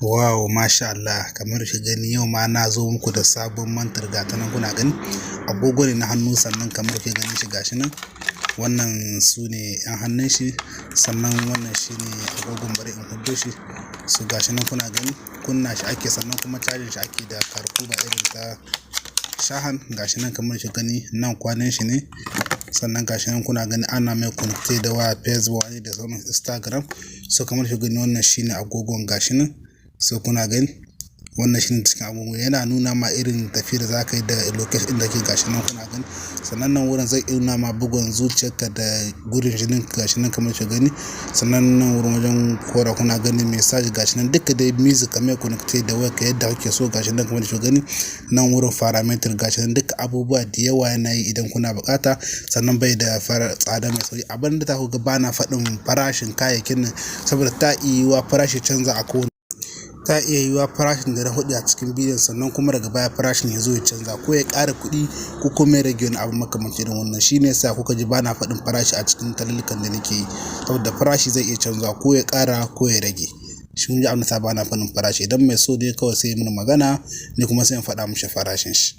Wow, masha Allah, kamar shi gani yau ma na zo muku da sabon montre, ga ta nan kuna gani. Agogo ne na hannu, sannan kamar ke gani shi gashi nan. Wannan su ne 'yan hannun shi, sannan wannan shi ne agogon, bari in huddo shi. So gashi nan kuna gani, kunna shi ake, sannan kuma cajin shi ake da karkuba irin ta shahan. Gashi nan kamar shi gani nan, kwanan shi ne. Sannan gashi nan kuna gani, ana mai connect da waya, Facebook wani da sauran Instagram. So kamar shi gani, wannan shine agogon, gashi nan. So kuna gani, wannan shine cikin agogo, yana nuna ma irin tafiyar da za ka yi da location inda ke, gashi nan kuna gani. Sannan nan wurin zai nuna ma bugun zuciyarka da gurin jinin, gashi nan kamar shi gani. Sannan nan wurin wajen kora, kuna gani, message, gashi nan duka dai, music, kamar connect da wayarka yadda kake so, gashi nan kamar shi gani. Nan wurin paramètre, gashi nan, duka abubuwa da yawa yana yi idan kuna bukata. Sannan bai da fara tsada, mai sauki. Abin da ta ku ga bana faɗin farashin kayayyakin nan saboda ta iya yiwuwa farashi canza a kowane, ta iya yiwuwa farashin da na faɗi a cikin bidiyon, sannan kuma daga baya farashin ya zo ya canza, ko ya ƙara kuɗi ko kuma ya rage, wani abu makamancin irin wannan. Shine yasa kuka ji bana faɗin farashi a cikin tallukan da nake yi, saboda farashi zai iya canzawa, ko ya ƙara ko ya rage. Shi kun ji abin da sa bana faɗin farashi. Idan mai so dai kawai sai mini magana, ni kuma sai in faɗa mishi farashin shi.